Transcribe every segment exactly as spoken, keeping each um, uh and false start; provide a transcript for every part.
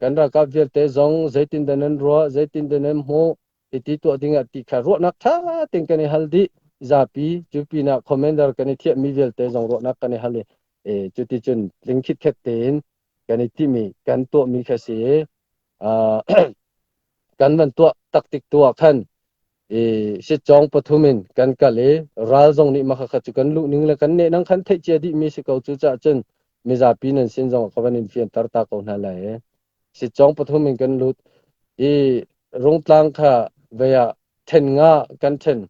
kan ralkap vialte zong zeitindah nan ruah, zeitindah nan hmuh, hiti tuah dingah ti kha ruahnak ṭha teng kan i hal dih. Zapi, cupi nah commander kan i thiahmi vialte zong ruahnak kan i hal i, e, cuticun tling khit khat tein kan i timh i kan tuahmi kha si. Aa, kan van tuah taktik tuah khan, i, sitcawng pathum in kan kal i, ral zong nih makha kha cu kan luh ning le kan neh nang khan theih cia dihmi si ko, cucaah cun mizapi nan sin zong a ka van in fianter ta ko hna lai. Sitcawng pathum in kan lut i, Rungtlang kha vei ah ṭhen nga kan ṭhen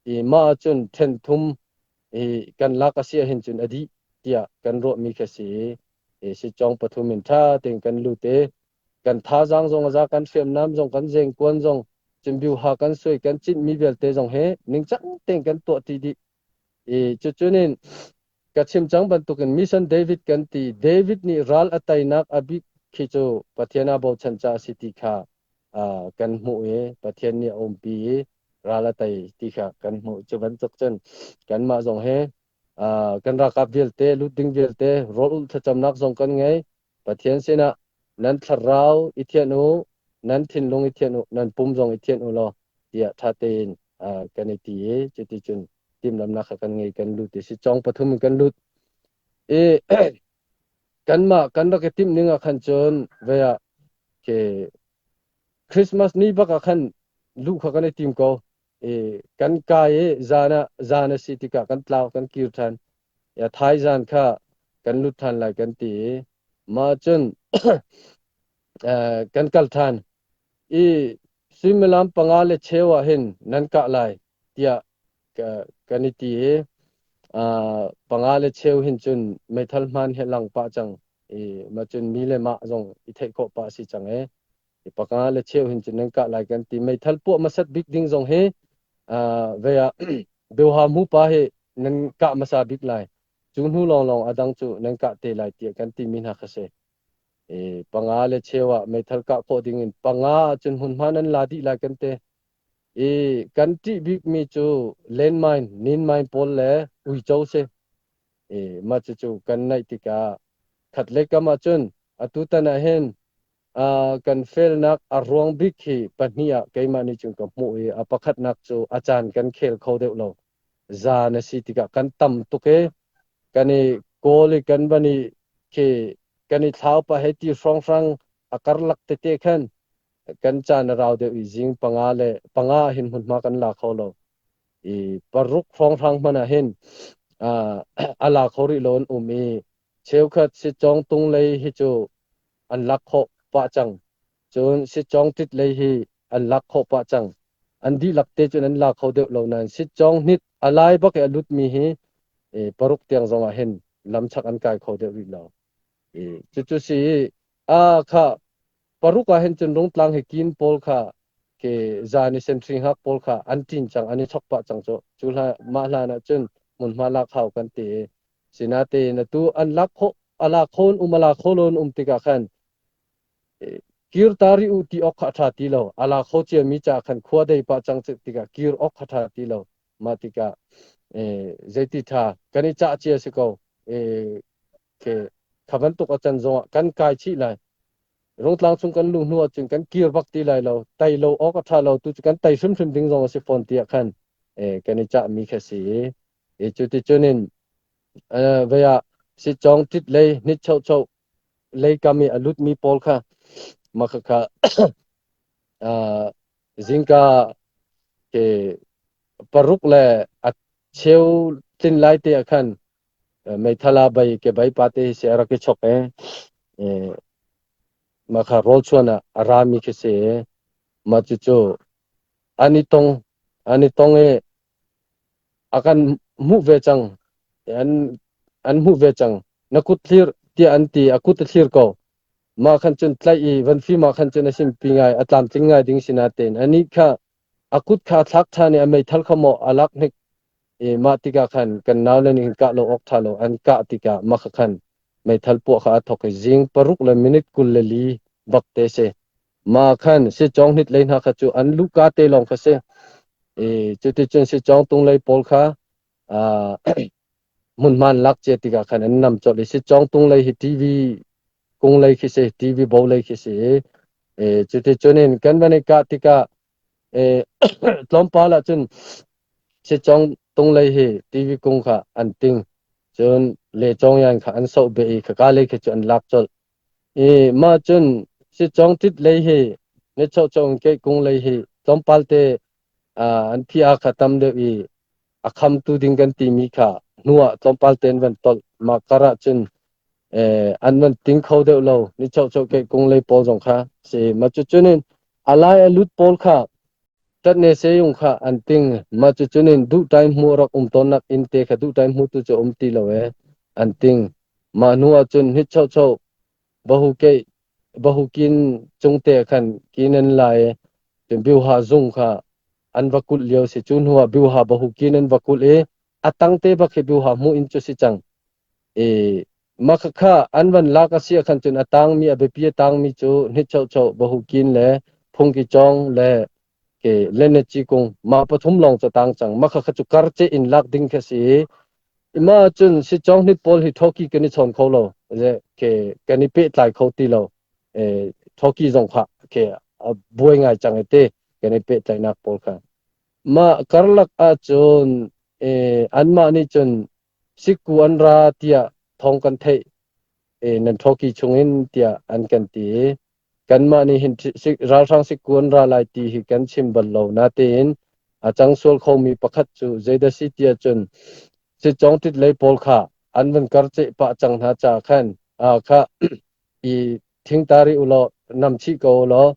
i, mah ahcun ṭhen thum i kan lak a si ahhin cun a dih tiah kan ruahmi kha si. I, sitcawng pathum in ṭha tein kan lut i, kan thazaang zong a za, kan hriamnam zong, kan zengkuan zong, cun biuha kan soi, kan cinhmi vialte zong he ningcang tein kan tuah ti dih. I, cucun in ka chim cang bantukin Mission David kan ti. David nih ral a teinak a bik khi cu Pathian aa bochan ca a si ti kha, aa, kan hmuh i, Pathian nih a umpi i ral a tei ti kha kan hmuh. Cu bantuk cun kanmah zong he, aa, kan ralkap vialte, lut ding vialte, rawl ulh thlacamnak zong kan ngei. Pathian sinah nan thlarau i thianh u, nan thinlung i thianh u, nan pum zong i thianh u law, tiah ṭha tein, aa, kan i ti i, cuticun timhlamhnak kha kan ngei, kan lut i, sitcawng pathum in kan lut i, kanmah kan rak i timh ning ah khan cun vei ah, ke, Christmas ni bak ah khan luh kha kan i tim ko. I, kan kai i, zan ah, zan a si tikah kan tlau, kan kir ṭhan. Ya, thaizan kha kan lut ṭhan lai kan ti i, mah cun, eh, kan kal ṭhan i, suimilam panga le cheu ah hin nan kah lai, tiah ka, kan i ti i, aa, panga le cheu hin cun meithal hmaan he lang pah cang i, mah cun mi le mah zong i theih khawh pah a si cang e. I, panga le cheu hin cun nan kah lai kan ti. Meithal puah masat bik ding zong hi, aa, vei ah, Biauha hmupa hi nan kah masa bik lai. Cu hnu lawnglawng a dang cu nan kah te lai tiah kan timi hna kha si. I, panga le cheu ah meithal kah khawh dingin panga ah cun hmunhma nan la dih lai kan ti. I, kan ṭih bikmi cu landmine, ninmine pawl le uico si. I, mah cucu kan naih tikah khatlei kam ah cun atu tan ah hin, aa, kan felnak a ruang bik hi pahnih ah keimah nih cun ka hmuh i, a pakhatnak cu a caan kan khel kho deuh lo. Zan a si tikah kan tam tuk i, kan i kawl i, kan van i khi kan i thlau pah hei ti hrawnghrang a karlak tete khan kan caan a rau deuh i, zing panga le panga ah hin hmunhma kan la kho lo. I, paruk hrawnghrang hmanh ah hin, aa, a la kho rih lo an um i, cheukhat sitcawng tunglei hi cu an lak khawh pah cang. Cun sitcawng ṭitlei hi an lak khawh pah cang. An dihlak te cun an la kho deuh lo nain sitcawng hnit a lai bak i a lutmi hi, eh, paruk tiang zongah hin lamchak an kai kho deuh rih lo. Eh, cucu si i, aa kha paruk ah hin cun Rungtlang hi kin pawl kha, ke, zan i sentry hngak pawl kha an ṭin cang, an i chawk pah cang cu. Cu hla, mah hlan ah cun hmunhma lak hau kan ti i, sinatein atu an lak khawh, a lak kho an um, a lak kho lo an um tikah khan, eh, kir ta rih u ti awk kha a ṭha ti lo. A lak kho ciami caah khan khua dei pah cang tikah kir awk kha ṭha ti lo. Mah tikah, eh, zeiti ṭha kan i cah cia si ko. Eh, ke, kha bantuk a can zongah kan kai chih lai. Rungtlang chung kan luh hnu ahcun kan kir bak ti lai lo. Tei lo awk a ṭha lo, tu cu kan tei hrimhrim ding zong a si fawn tiah khan, eh, kan i cahmi kha si. Eh, cuticun in, eh, vei ah sitcawng ṭitlei hnit chochoh lei kam i a lutmi pawl kha makha kha, ah, zingka, ke, paruk le a cheu tlin lai te ah khan, eh, meithal a bei, ke, bei pa te hi si a rak i chawk e. Eh, makha rawl chuan ah a rami khi si e. Mah cucu an i tong, an i tong i a kan hmuh ve cang, an, an hmuh ve cang. Na kut thlir, tiah an ti, a kut a thlir ko. Mah khan cun tlaih i van fim ah khan cun a simpi ngai, a tlamtling ngai ding sinatein anih kha a kut kha a thlak ṭhan i a meithal kha maw a lak hnik i, mah tikah khan kan nau le nih hin kah lo awk ṭha lo, an kah tikah mah kha khan meithal puah kha a thok i, zing paruk le minit kul le li bak te si. Mah khan sitcawng hnit lei hna kha cu an luhka te lawng kha si. I, cuticun sitcawng tunglei pawl kha, aa, hmunhma an lak cia tikah khan an nam colh i, sitcawng tunglei hi T V kung lei khi si, T V bo lei khi si. Eh, cuti cunin kan van i kah tikah, eh, tlawmpal ah cun sicawng tung lei hi, T V kung kha an ting. Cun le cawng yan kha an sauh beh i khaka lei khi cu an lak colh. I mah cun sicawng tit lei hi, ni chohchoh in keih kung lei hi, tlawmpal te, aa, an phi a kha tam deuh i a khamtu ding kan timi kha hnuah tlawmpal te an van tolh. Mah karah cun, eh, an van ting kho deuh lo, ni chohchoh keih kung lei pawl zong kha si. Mah cu cunin a lai a lut pawl kha tat ne se yung kha an ting. Mah cu cunin duhtai hmu rak um tawnnak in te kha duhtai hmu tu cu um ti lo e an ting. Mah hnuah cun ni chohchoh bahu keih, bahu kin cungte khan kin an lai e. Cun biuha zung kha an va kulh lio si. Cu hnuah biuha bahu kin an va kulh i a tangte bak hi biuha hmuh in cu si cang. I mah kha kha an van lak a si a khan cun a tangmi, a biapi a tangmi cu ni chohchoh bahu kin le phungki cawng le ke leneci kung mah pathum lawng cu a tang cang. Mah kha kha cu kar ceh in lak ding kha si. I mah cun sicawng hnit pawl hi thawki kan i chawn kho lo, ze ke kan i pehtlai kho ti lo. Eh, thawki zong kha ke a buai ngai cang i te kan i pehtlaihnak pawl kha. Mah karlak ah cun, eh, anmah nih cun sikku an ra tiah thawng kan theih, eh, nan thawki chungin tiah an kan ti i kanmah nih hin thi-, sik-, ralhrang sikku an ra lai ti hi kan chim bal lo. Natein a cang sual khomi pakhat cu zeidah si tiah cun sicawng tit lei pawl kha an van kar ceh pah cang hna caah khan, aa, kha i thingtar i u law, nam chih ko u law,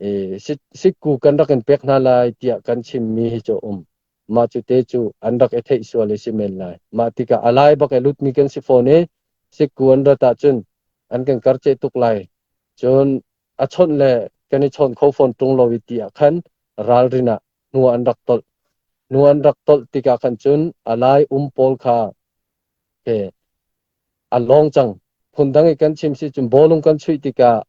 i sit-, sikku kan rak in pek hna lai tiah kan chimmi hi cu a um. Mah cu te cu an rak i theih sual i si men lai. Mah tikah a lai bak i lutmi kan si fawn i sikku an rat ahcun an kan kar ceh tuk lai. Cun a chawnh le kan i chawnh kho fawn ṭung lo i ti ah khan ralrin ah hnu an rak tolh. Hnu an rak tolh tikah khan cun a lai um pawl kha he a lawng cang. Phundang i kan chim si cun bawlung kan chuih tikah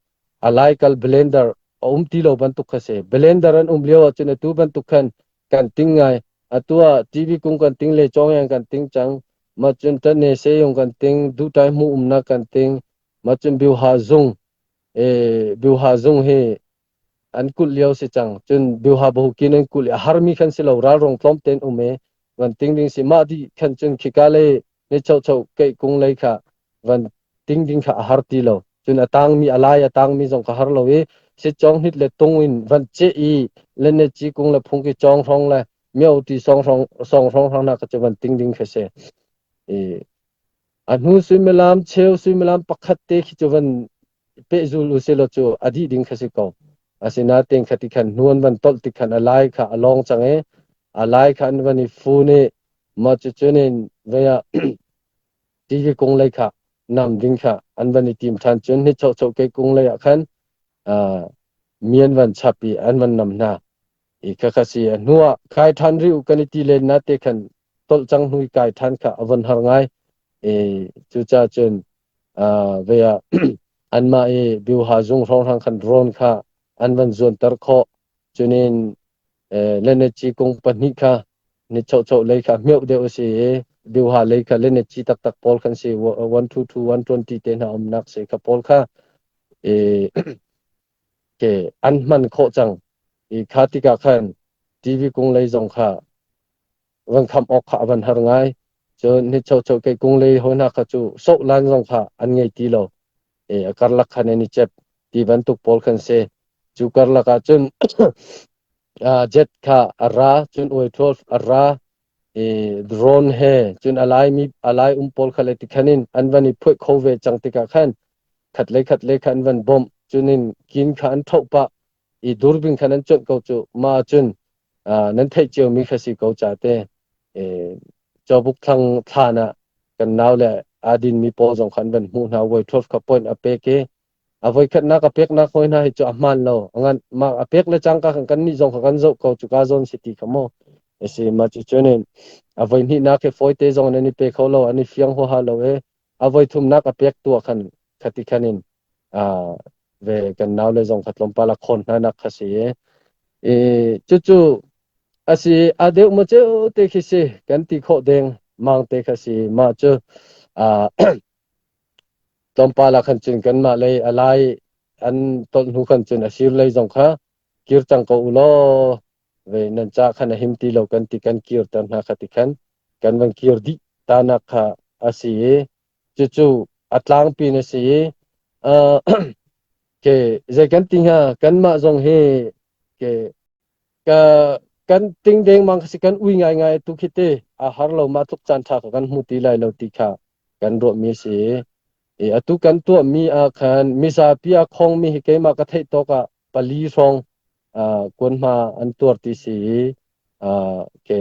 a lai kal blender a um ti lo bantuk kha si. Blender an um lio ahcun atu bantuk khan kan ting ngai. Atu ah T V kung kan ting le cawng yan kan ting cang. Mah cun ṭan ne se yung kan ting, duhṭai hmuh umnak kan ting. Mah cun biuha zung, eh, biuha zung hi an kulh lio si cang. Cun biuha bahu kin an kulh i a harmi khan si lo, ralrong tlawmte an um i van ting ding si. Mah dih khan cun khika lei ni chohchoh keih kung lei kha van ting ding kha a har ti lo. Cun a tangmi, a lai a tangmi zong kha har lo i sicawng hnit le tung in van ceh i leneci kung le phungki cawng hrawng le miau ti sawng hrawng, sawng hrawng hrawng hna kha cu van ting ding kha si. I a hnu suimilam, cheu suimilam pakhat te khi cu van pehzul u si lo cu a dih ding kha si ko. Asinain kha ti khan hnu an van tolh ti khan a lai kha a lawng cang i a lai kha an van i fun i mah cu cunin vei ah T V kung lei kha nam ding kha an van i tim ṭhan cun ni chohchoh keih kung lei ah khan, aa, mi an van chap i an van nam hna. I kha kha si a hnuah kai ṭhan rih u kan i ti len nain te khan tolh cang hnu i kai ṭhan kha a von har ngai. I cucaah cun, aa, vei ah anmah i biuha zung hrawnghrang khan drone kha an van zuanter khawh. Cunin, eh, leneci kung pahnih kha ni chohchoh lei kha hmeuh deuh a si i biuha lei kha leneci taktak pawl khan si, one two two, one twenty te hna umnak si kha pawl kha, eh, ke an hman khawh cang. I kha tikah khan T V kung lei zong kha van khamh awk kha a van har ngai. Cun ni chohchoh keih kung lei hawi hna kha cu sohlan zong kha an ngei ti lo. Eh, a karlak khan an i cep ti bantuk pawl khan si. Cu karlak ah cun, ah, jet kha a ra, cun Y twelve a ra, eh, drone he, cun a lai mi, a lai um pawl kha le ti khan in an van i phuih kho ve cang tikah khan khat le khat le kha an van bawmh, cun in kin kha an thoh pah, i durbin khan an cuanh ko cu, mah cun, aa, nan theih cio mi kha si ko ca te, eh, Cawbuk thlang thlan ah kan nau le aa dinmi pawl zong khan van hmuh hna, Y twelve kha point a pek i, a voikhatnak a peknak hawi hna hi cu a hmaan lo. A ngan, mah a pek le cangka khan kannih zong kha kan zoh ko cu kaa zawn si ti kha maw? A si, mah cu cunin a voihnihnak he fawi te zong nan i pe kho lo, an i fiang huaha lo e. A voithumnak a pek tu ah khan kha ti khan in, aa, ve kan nau le zong kha tlawmpal a khawn hnanak kha si e. E, cucu a si, a deuh maw ceu te khi si kan ti khawh deng mang te kha si. Mah cu, aa, tlawmpal ah khan cun kanmah lei a lai an tolh hnu khan cun a sir lei zong kha kir cang ko u law, ve nan ca khan a him ti lo kan ti, kan kir ter hna kha ti khan kan van kir dih tanak kha a si i, cucu a tlangpi na si i, aa, ke zei kan ti hnga, kanmah zong hi ke ka, kan ting dengmang kha si, kan ui ngaingai tu khi te, a har lo mah tluk caan ṭha kha kan hmu ti lai lo ti kha kan ruahmi si. I atu kan tuahmi ah khan mizapi a khawngmi hi keimah ka theih tawk ah pali hrawng, aa, kuanhma an tuar ti si i, aa, ke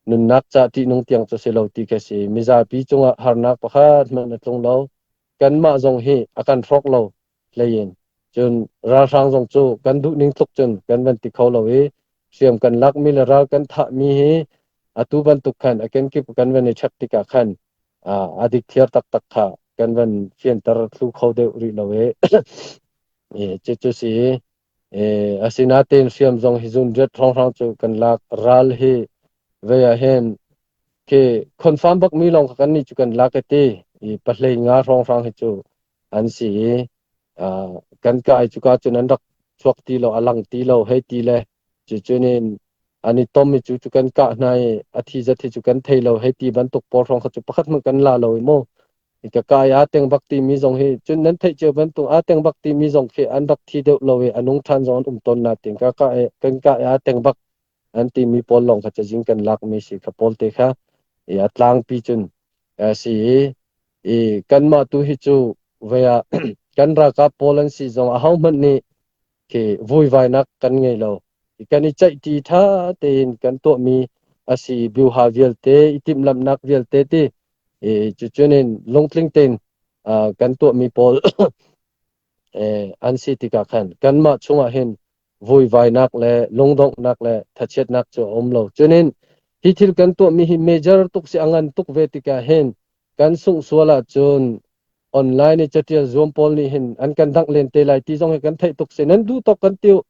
nunnak ca ṭihnung tiang cu si lo ti kha si. Mizapi cungah harnak pakhat hmanh a tlung lo. Kanmah zong hi a kan hrawk lo hlei in, cun ralhrang zong cu kan duh ning tluk cun kan van ti kho lo i, hriam kan lakmi le ral kan thahmi hi atu bantuk khan a kenkip kan van i ṭhek tikah khan, aa, a dik thiar taktak kha kan van fianter thlu kho deuh rih lo i, i cucu si i, i asinatein hriam zong hi zun riat hrawnghrang cu kan lak ral hi vei ah hin khi confirm bakmi lawng kha kannih cu kan lak i ti, i pahlei nga hrawnghrang hi cu an si i, aa, kan kai cu ka cun an rak chuak ti lo, a lang ti lo hei ti le, cucu nin an i tom i cu cu kan kah hna i a thi zat hi cu kan thei lo hei ti bantuk pawl hrawng kha cu pakhat hmanh kan la lo i maw? I ka kai aa teng bak timi zong hi cun nan theih cio bantuk aa teng bak timi zong khi an rak thi deuh lo i a nung ṭhan zong an um tawn na tiang ka kai, kan kai aa teng bak an timi pawl lawng kha cazin kan lakmi si kha pawl te kha i a tlangpi cun a si i, i kanmah tu hi cu vei ah kan ralkap pawl an si zong ahohmanh nih khi vuivainak kan ngei lo. I kan i ceih ti ṭha tein kan tuahmi a si, biuha vialte, i timhlamhnak vialte ti, i cucu nin lungtling tein, aa, kan tuahmi pawl, eh, an si tikah khan kanmah chungah hin vuivainak le lungdonghnak le thachiatnak cu a um lo. Cunin hi thil kan tuahmi hi major tuk si, a ngan tuk ve tikah hin kan sungh sual ah cun online i caṭial zuam pawl nih hin an kan dangh len te lai ti zong hi kan theih tuk si. Nan duh tawk kan ti uh.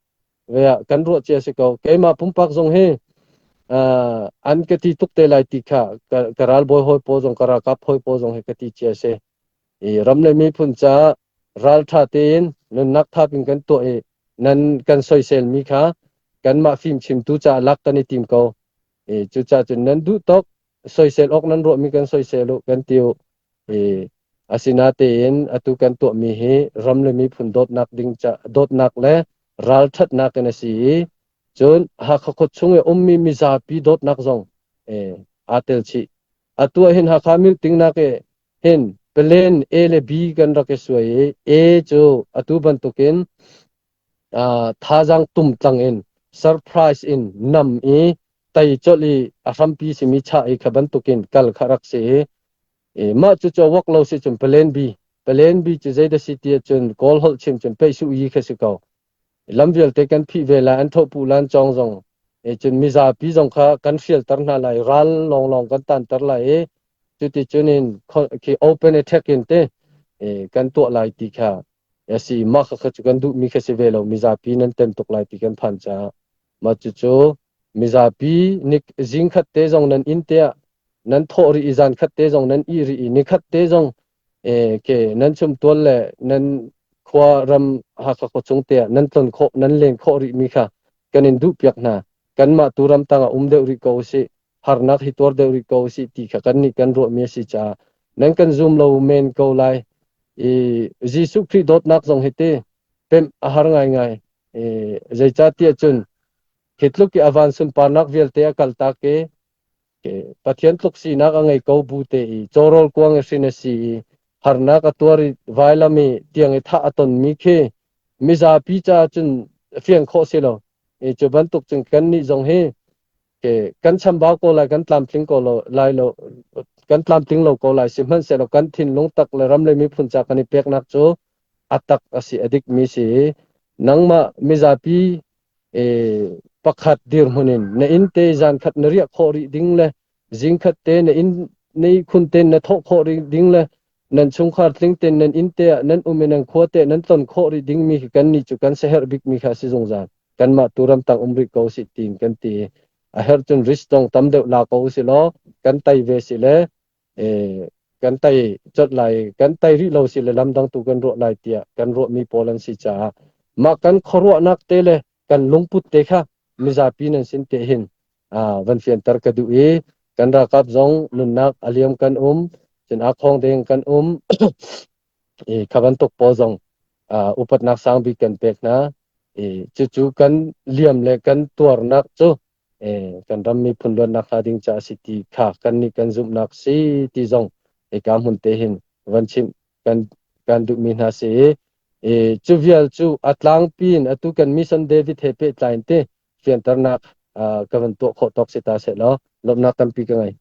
Ve ah kan ruah cia si ko. Keimah pumpak zong hi, aa, an ka ti tuk te lai ti kha ka, ka ralbawi hawi pawl zong, ka ralkap hawi pawl zong hi ka ti cia si. I ram le miphun caah ralṭha tein nunnak thap in kan tuah i, nan kan soisel mi kha kanmah fimchim tu caah lak kan i tim ko. I cucaah cun nan duh tawk soisel awk nan ruahmi kan soisel uh kan ti uh. I asinatein atu kan tuahmi hi ram le miphun dawtnak ding ca, dawtnak le ralṭhatnak in a si i, cun Hakha khuachung i a ummi mizapi dawtnak zong, eh, aa tel chih. Atu ah hin Hakha miltingnak i hin plan A le B kan rak i suai i, A cu atu bantukin, aa, thazaang tum tlang in, surprise in nam i, tei colh i a hrampi simi chah i kha bantukin kal kha rak si i, i mah cucu a vok lo si cun plan B, plan B cu zeidah si ti ahcun Kawl holh chim cun peih suh i kha si ko. Lam vialte kan phih ve lai, an thoh puh lan cawng zong, i cun mizapi zong kha kan hrialter hna lai, ral lawnglawng kan tanter lai i, cuticun in kho-, khi open attack in te, i kan tuah lai ti kha a si. Mah kha, kha cu kan duhmi kha si ve lo, mizapi nan tem tuk lai ti kan phan caah. Mah cucu mizapi nik zingkhat te zong nan inn te ah nan thawh rih i, zan khat te zong nan ih rih i, ni khat te zong, eh, ke nan chumtual le nan khua ram Hakha khuachung te ah nan tlon khawh, nan len khawh rihmi kha kan in duh piak hna. Kanmah tu ramtang ah um deuh rih ko usih, harnak hi tuar deuh rih ko usih ti kha kannih kan ruahmi a si caah nan kan zum lo men ko lai. I Jesuh Khrih dawtnak zong hi te pemh a har ngaingai. I zeicahtiah cun hi tluk i a van sunparnak vialte a kaltak i, Pathian tluk sinak a ngei ko bu te i cawrawl kuang i hrin a si i, harnak a tuar i, vailam i tiang i thah a tonmi khi mizapi caah cun fiang khawh si lo. I cu bantuk cun kannih zong hi, ke, kan chambau ko lai, kan tlamtling ko lo, lai lo, kan tlamtling lo ko lai, sihmanhsehlaw kan thinlung tak le ram le miphun ca kan i peknak cu a tak a si, a dikmi si. Nangmah mizapi, eh, pakhat dirhmun in na innte zan khat na riah khawh rih ding le zing khat te na inn, na ihkhun tein na thawh khawh rih ding le nan chungkhar tling tein nan innte ah nan um i nan khuate ah nan tlon khawh rih dingmi hi kannih cu kan si herh bikmi kha a si zungzal. Kanmah tu ramtang um rih ko usih tiin kan ti. A herh cun risk zong tam deuh la ko usih law, kan tai ve si le, eh, kan tai cot lai, kan tai rih lo si le lamdang tu kan ruah lai tiah kan ruahmi pawl an si caah mah kan khuaruahnak te le kan lungput te kha mizapi nan sin te hin, aa, van fianter ka duh i kan ralkap zong nunnak a liam kan um, cun aa khawng deng kan um, i kha bantuk pawl zong, aa, upatnak sang bik kan pek hna. I cucu kan liam le kan tuarnak cu, i kan ram miphun luatnak hna ding ca a si ti kha kannih kan zumhnak si ti zong, i ka hmun te hin van chimh kan, kan duhmi hna si i, i cu vial cu a tlangpi in atu kan Mission David he pehtlai in te fianternak, aa, ka van tuah khawh tawk si ta sehlaw, lawmhnak tampi ka ngei.